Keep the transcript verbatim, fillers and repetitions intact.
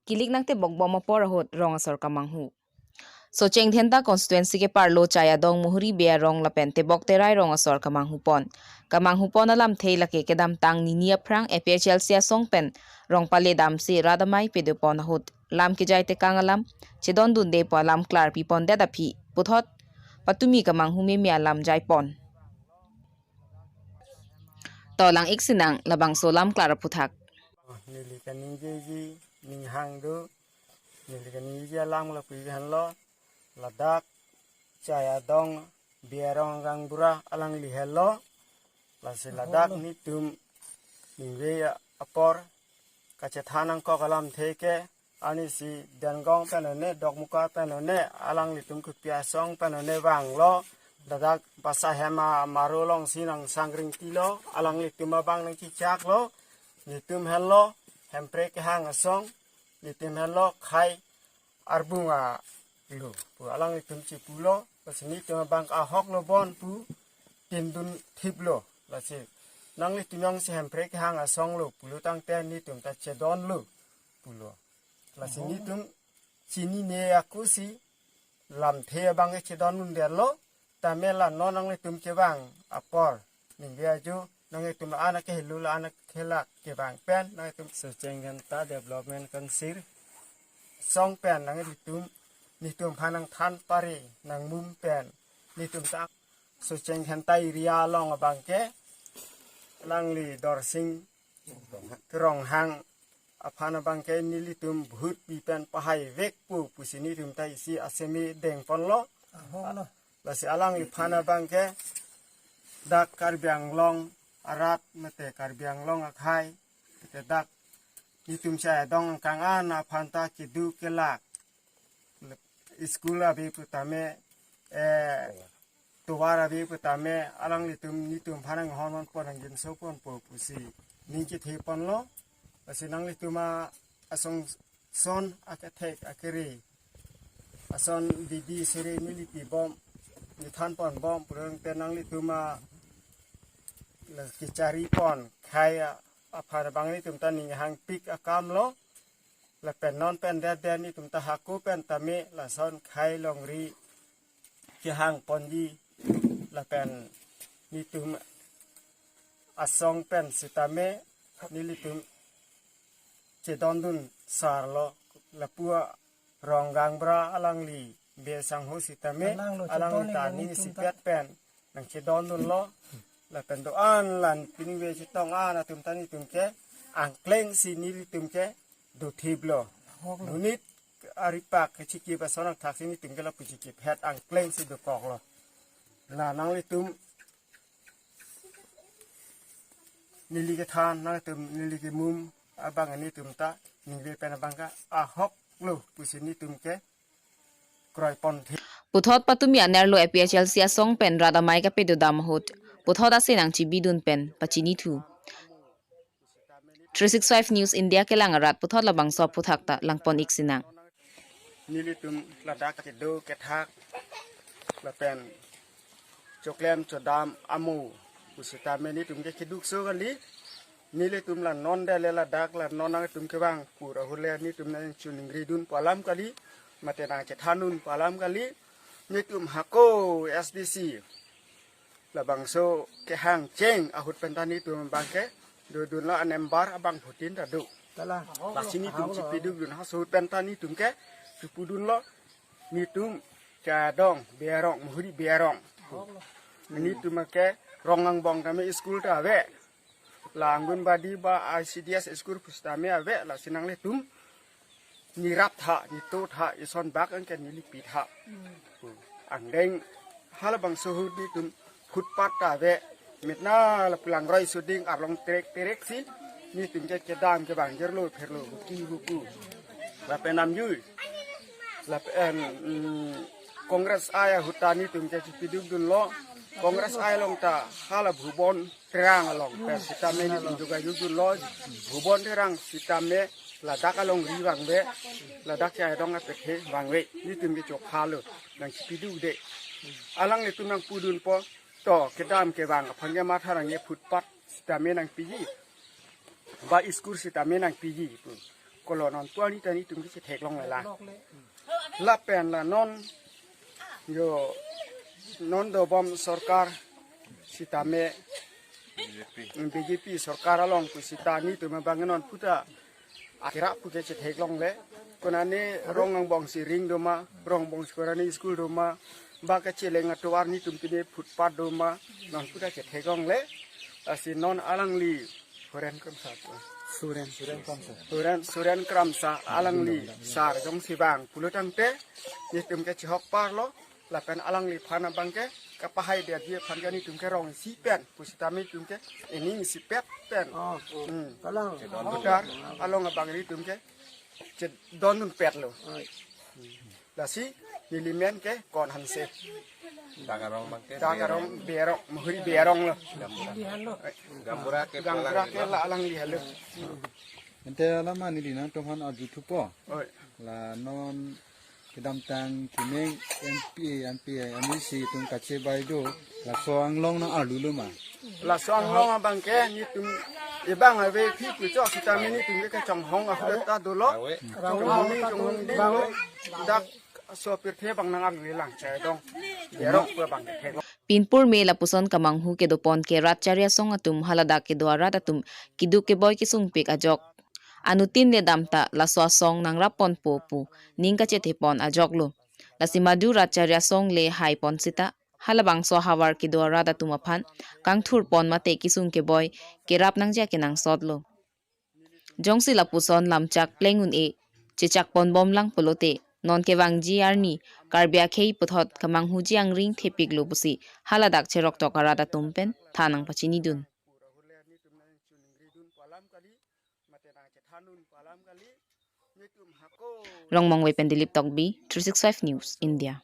kilik nangtebok bom apor ahut rong asor kamanghu. Socheng Dhenta constituency keparlo Chai Adong, Muhuri Bey arong lapen Tebok Terai rong asor kamanghu pon. Kamanghu pon alamthe lake kedamtang nini aphrang A P H L C asong pen rong pale damsi rat amei pado pon ahut lam kejai tekang alam chedondunde pu alam klarpi pondet aphi puthot patumi kamanghu meme alam jai pon. To lang-ik sinang labangso lam klar aphuthak. Neli kaningjeji ninghang do, neli kaningjeji alam lapu henlo, ladak Chai Adong Bey arong gaonbura alangli henlo, lasi ladak nitum ningve apor kachethan nangkok alamthe ke, arnisi Dengong pen one, Dokmoka pen one, alanglitum kopi asong pen one vanglo, ladak Basahem amaro alongsi nangsangring tilo, alanglitum abang nangchichaklo, nitum henlo, Hemprek kehang asong, nitum henlo, khei arbung alo pu alanglitum chipulo, lasi nitum abang ahok lo bon pu tindun thiplo, lasi nanglitum jongsi Hemprek kehang asong lo pulo tangte nitum ta chedonlo pulo. Lasi nitum chinine akusi lamthe abang chedondunderlo, tame la non nanglitum kevang apor ningve ajo, nanglitum la-an akehelo, la-an akelak kevang pen nanglitum Socheng Dhenta Development Council song pen nanglitum nitum aphan nangthan pare nangmum pen nitum ta Socheng Dhenta area along abang ke alangli Dorsing Ronghang aphan abang ke nelitum bhut pi pen pahai vekpo pusi nitum ta isi asemi deng ponlo. Ahok lo. Lasi alangliphan abang ke dak Karbi Anglong arat mate Karbi Anglong akhei, mate dak nitum Chai Adong kang-an aphan ta kedo kelak, school ave putame, eh, tovar ave putame, alanglitum nitum aphan nanghon ponpo, nangjinso ponpo pusi ning chethe ponlo. Lasi nanglitum asong son akethek akere, ason didi sere neli pibom, neli than ponbom, purang te nanglitum la kechari pon khei aphan abang nitum ta ninghangpik akamlo. Lapen non pen det det nitum ta hako pen tame lason khei longri kehang ponji, lapen nitum asong pen sitame nelitum chedondun sarlo, lapu arong gaonbura alangli Bey sangho sitame, alangli chedon ta neli nelitum ta sipet pen nangchedondunlo. Lapen do-an la piningve chetong-an atum ta nitum ke angkleng si nelitum ke dothiplo. Ahok lo. Monit aripak kechikip ason athak si nitum ke lapu chikip het angkleng si dokoklo. La nanglitum neli kethan, nanglitum neli kemum abang nitum ta ningve pen abang ke ahok lo pusi nitum ke kroi pon the. Puthot patumi anerlo A P H L C asong pen rat amei kapado dam ahut puthot ase nangchibidun pen pachinithu. Three six five News India kelang arat puthot labangso aphuthak ta langpon-ik sinang. Nelitum ladak kedo kethak lapen choklem chodam amo pusitame nitum ke keduk so kali. Nelitum la non dele ladak la non nangtum kevang pura hule nitum nangchoningridun pu alam kali, mate nangchethandun pu alam kali. Nitum hako S D C labangso kehang cheng ahut pen ta nitum abang ke dodunlo, anembar abang phutin ta do. Tala. Lasi nitum chipidukdun, ha ahut pen ta nitum ke chipudunlo, nitum Chai Adong Bey arong, Muhuri Bey arong. Nitum ke rong angbong tame school ta ave. La Anganwadi ba I C D S school pusitame ave, lasi nanglitum nerap tha, neto tha, ison bak anke neli pi tha. Angdeng halabangso ahut nitum footpath ta ave, mitna lapu langroi suding arlong terek terek si nitum ke kedam kevang jerlo pherlo buki buku. Lapen amjui lapen, mm, Congress ai ahut ta nitum ke chipidukdunlo. Congress ai along ta hala Bhuban Terang along pen sitame nitum jogajogdunlo. Bhuban Terang sitame ladak alongri vangve, ladak Chai Adong apekhe vangve, nitum ke chokha lo, nangchipidukde. Alanglitum nangpudunpo, to kedam kevang aphan ke matha nangji, footpath sitame nangpiji, ba school sitame nangpiji pu. kolo non pu arni ta netum ke chetheklongle la. Lapen la non yo non dobom sorkar sitame B J P sorkar along pu sita netum abang non puta akira pu ke chetheklongle. Konane rong angbong si ring doma, rong angbong si konane school doma, ba kacheleng atovar netum pine footpath doma, non puta chetheklongle. Lasi non alangli Suren Kramsa. Suren. Suren Kramsa. Suren, Suren Kramsa alangli sar jongsi vang pulo tangte netum ke chihok parlo, lapen alangliphan abang ke kapahai dia dia aphan ke netum ke rong isi pen pu sitame netum ke ening isipet pen. Oh, oh. Hmm. Kalang. Voter along abang netum ke chedondun petlo. Oi. Lasi neli men ke Kon Hanse. Dak arong abang ke Dak arong Berong, Mahuri Berong lo. Gaonbura ke Gaonbura ke la alangli halo. Ante alama neli nangtumphan arjuthupo. Oi. La non kedamtang kemeng M P A, M P A, M A C atum kachebai do, laso anglong nang-arlulo ma? Laso anglong abang ke netum ebang ave phi puchok sitame netum ke kachonghong ahut ta dolo. Awe. Chonghong ni chonghong di lo. Dak so pirthe abang nang-arlu lang chai dong. Berok pu abang ke thek. Pinpur me lapuson kemanghu kedopon ke rat chari asong atum haladak kedo arat atum keduk keboi kesungpik ajok. Anuttin le damta laso asong nangrapponpo pu ning kachethepon ajoklo. Lasi madu rat chari asong le haipon sita halabangso ahavar kedo arat atum aphan kangthurpon mate kesung keboi kerap nangji akenangsotlo. Jongsi lapuson lamchak pleng un-e chechakponbomlang pulote non kevangji arni Karbi akhei puthot kemanghuji angring thepiklo pusi haladak cheroktok arat atum pen than nangpachinidun. Rongmongve pen Dilip Tokbi, three six five News, India.